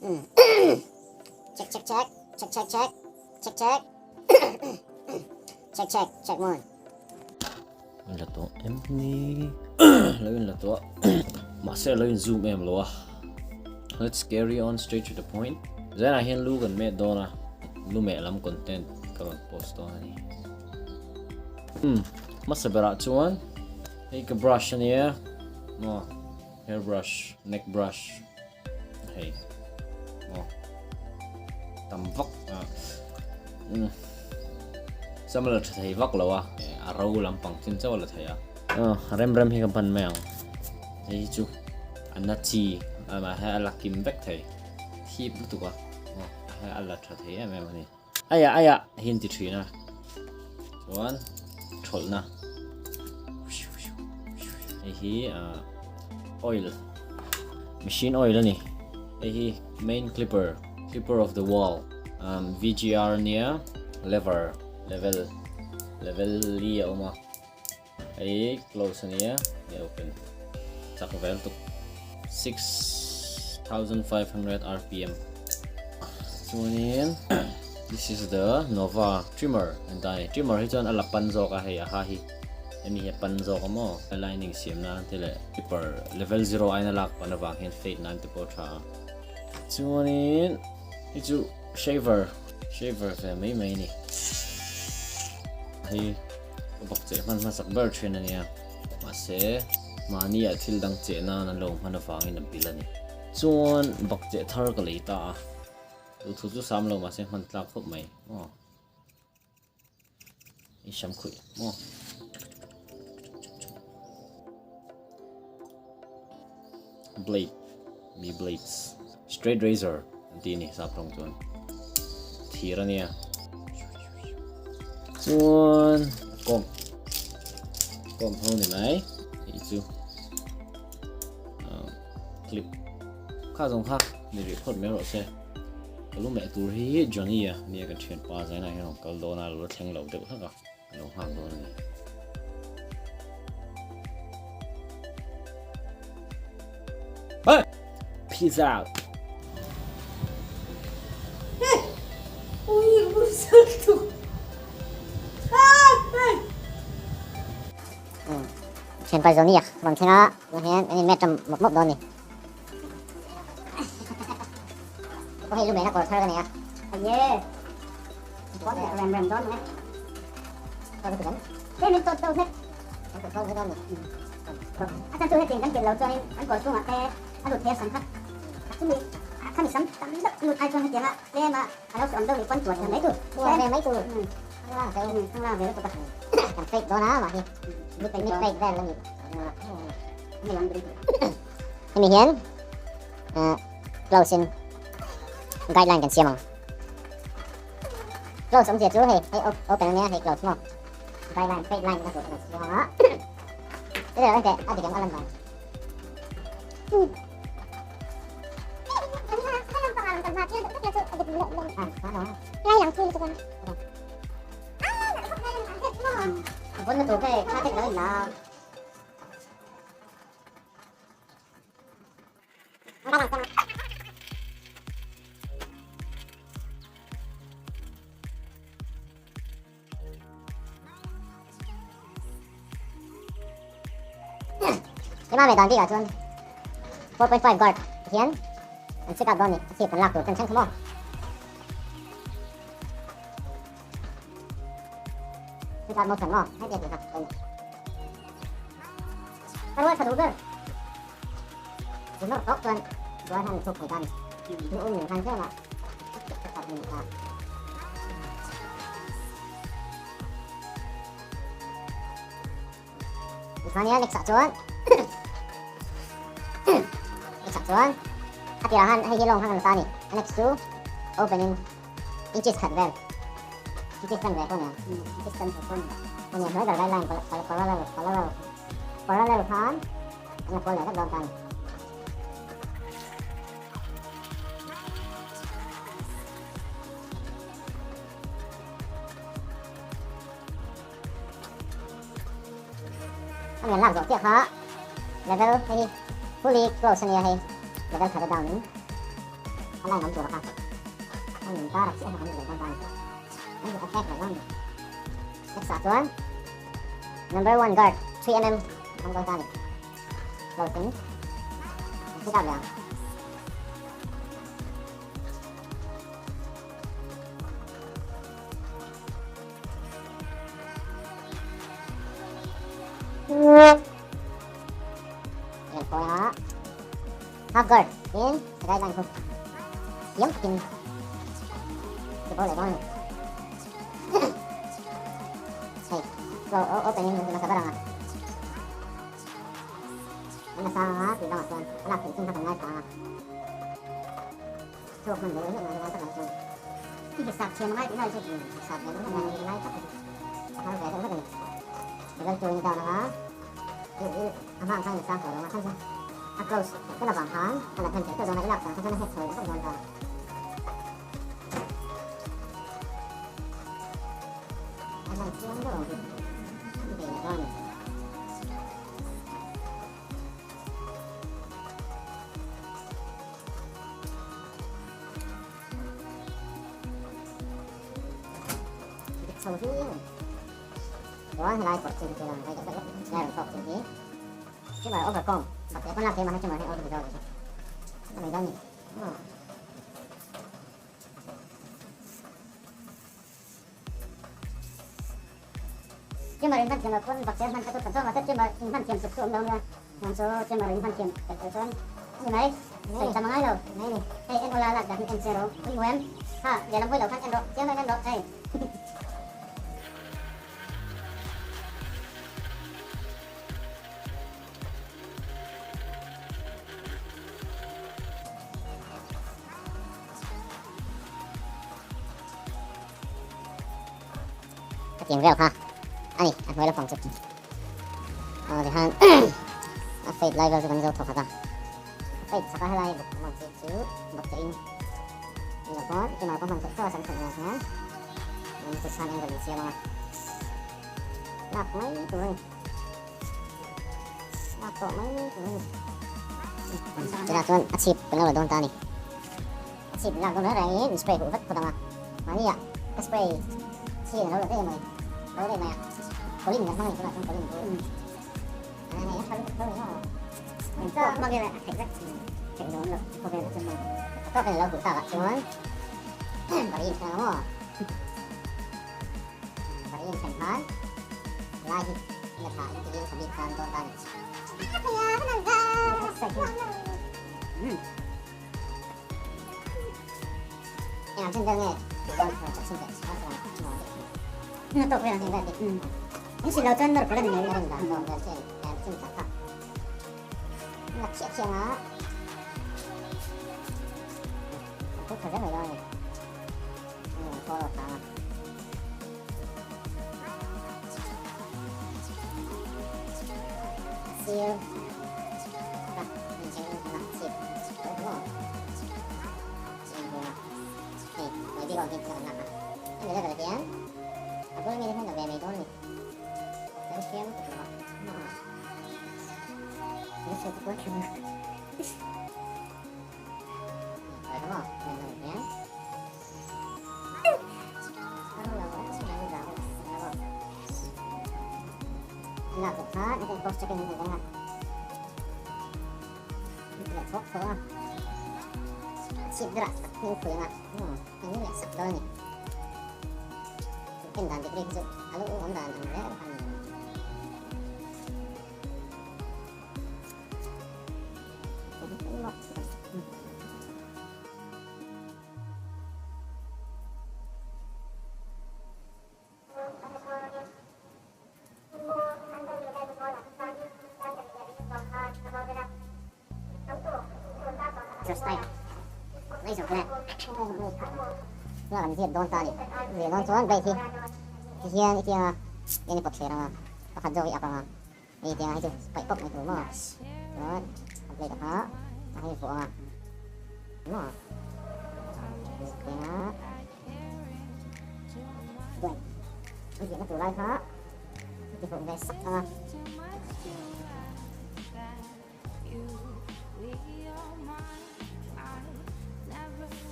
Check check check check check check check check check check check one. In la tawh em ni lo in la tawh mahse lo in zoom em lo a let's carry on straight to the point zanah hian lu kan met dawn a lu meh lam content ka rawn post dawn a ni hmm hmasa berah chuan hei ka brush ania maw hair brush neck brush Hei aw tam vak a umm sam la tha thei vak lo a a ro lampang chin chauh a la thei a aw rem rem hi ka hman mai ang hei hi chu a na chi a mahse a la kim vek thei thip lutuk a aw hei a la tha thei em em a ni aiah aiah hi an ti thin a chuan thawlhna hei hi ah oil machine oil a ni hei hi main clipper clipper of the wall um V_G_R nia lever level level li a awm a hei close a nia hei open chak vel tuk 6500 R_P_M chuanin this is the Nova trimmer an ta a ni trimmer hi chuan a la pan zawk a hei a ha hi. Hemi hi a pan zawk a maw? Lining siam nan te leh paper level zero aina lak pan avang hian fade nan te pawh a tha a. Chuanin hei chu shaver, shaver ve mai mai a ni. Hei ka bawk cheh hman hmasak ber thin a nia. Mahse mahni ah thil dang cheh nan an lo hman avangin a bil a ni. Chuan bawk cheh thar ka lei ta a. Duhthu chu sam lo mahse hman tlak khawp mai maw? I sam khuih maw? Blade, mi blades, straight razor an ti ni sap tawng chuan thir a nia. Chuan comb, comb ho ni mai hei chu clip kha zawng kha ni rih phawt mai rawh se. Ka lu meh tur hi Johnny a nia kan thianpa zainah hian a rawn kal dawn a, lo la thleng lo deuh hlak a, a lo nghak dawn a ni. Hey! Peace out! Thianpa Johnny a rawn thleng a, tunah hian an inmet ṭam mawp mawp dawn a ni. Hei lu mena kawr thar ka nei a. Aye. Pon leh rem rem dawn nge. Kawr chu kan. Hei min tawt deuh hlek. Kan kawr thar dawn ni. A chan chu hetiang kan kilh lo chuanin kan kawr chungah te a lut thei a sam kha. Chumi khami sam tam deuh lut ai chuan hetianga tlem a a lo hreawm deuh nih pawn tuar thiam mai tur. Tuar ve mai tur. Thang lang ve thang lang ve lutuk a. Kan fake dawn a mah hi. Mid fake vel a ni. Hemi hian close in guideline kan siam ang. Close awmzia chu hei hei open ania hei close maw. Guideline straight line na tur kan siam ang a. Tete lo teh a dik ang a lan dan. Vun na tur hei kha tek lo in la. Ema me dan bikah chuan 4.5 guard hian an check out dawn ni a chhip kan lak tur ten thleng kha maw. Check out motion maw hei te tih kha. Ka rual tha duh ber. Zu nawrh tawk chuan buai han thuk thei ta ni. Ni um nen khan tlem a ka khat ni ta. Tichuan next ah chuan next ah chuan a tirah khan hei hi lawng khan kan la ta a ni. A next chu open in inches khat vel inches chan ve pawh nia inches chan ve pawh nia nia hnuai ber guideline parallel parallel parallel khan an la kual leh vek dawn ta a ni. A mian lak zawh chiah kha level hei hi fully close a nia hei level khat a down in. A line awm tur a kha a in kar a chiah kha kan ni ve dawn ta a ni. An duh attack leh dawn ni. Next ah chuan number one guard 3mm hmang dawn ta a ni. Close in an fit out leh ang. Ayan po nga. Half guard in sa guideline hook. Thiam takin ti bo leh dawn a ni. Hei, floor opening kan ti hmasa ber ang a. Kan la sang anga tih lamah chuan a lak theih chin kha kan ngaithla ang a. Thawk hman ve leh ngai tak ah chuan i hisap thiam angai tih lai chu hisap ve deuh vek ngai tak a har ve deuh vek a ni. Level 2 in down anga i a hma ang khan in sang tawh lo ang a khan chu a close tel avang khan a la hnem telh telh dawn a i lak chuan khan chuan a het chho leh vak dawn ta. A lan chiang deuh ang hi an bei leh dawn a ni. Chho hi a ni. Chuan helai pawh chin chu lang rei deuh hlek lai rawn tawk chin hi trimmer over comb bak leh pawn lak thei mahse trimmer hi over ti zawk chu a mai dawn a ni. Trimmer in hman thiam loh pawn bakcheh hman kha chu that zawk mahse trimmer in hman thiam tluk chu awm lo nia. Chuan chu trimmer in hman thiam tel tel chuan a ni mai. Sawi tam a ngai lo. Hei en ula lak dan hi en che ro. Ui hmu em? Ha lehlam hawi lo khan en rawh. Chiang deuhin en rawh hei. Hetiang vel kha a ni a hnuai lampang chu aw tihian a fade lai vel chu kan zo thawk khat a a fade chak a helai buk awm ang chi chu buk che in ni lo pawn trimmer pawh hman theih tho a sam theih nen hian in chu sun angle in siam ang a lak mai tur a ni lak tawh mai tur a ni tunah chuan a chhip kan lo la dawn ta a ni. A chhip lak dawn reng rengin spray huh vat phawt ang a, mahni ah ka spray chhin a lo la daih mai, lo daih mai a, Colin kan hmang a ni tunah chuan Colin chu a hei a tha lutuk tho ni maw, eng pawh hmang ila a theih vek theih lo awm loh khawvel ah chuan maw, a tawk in a lo huh tak ah chuan bari in then ang maw, bari in then khan lai hi la tha in tiin tha bik khan dawn ta a ni. Na tawk vel in si lo chuan nawr pawlh a ni mai. Seal.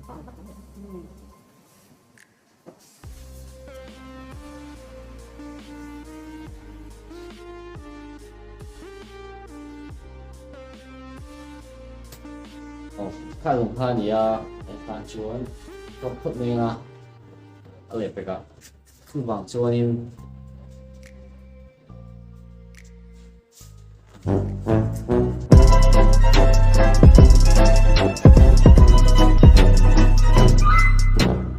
Aw kha lung kha a ni a, heng chuan tawk phawt mai anga a leh pek a, chuvang chuanin.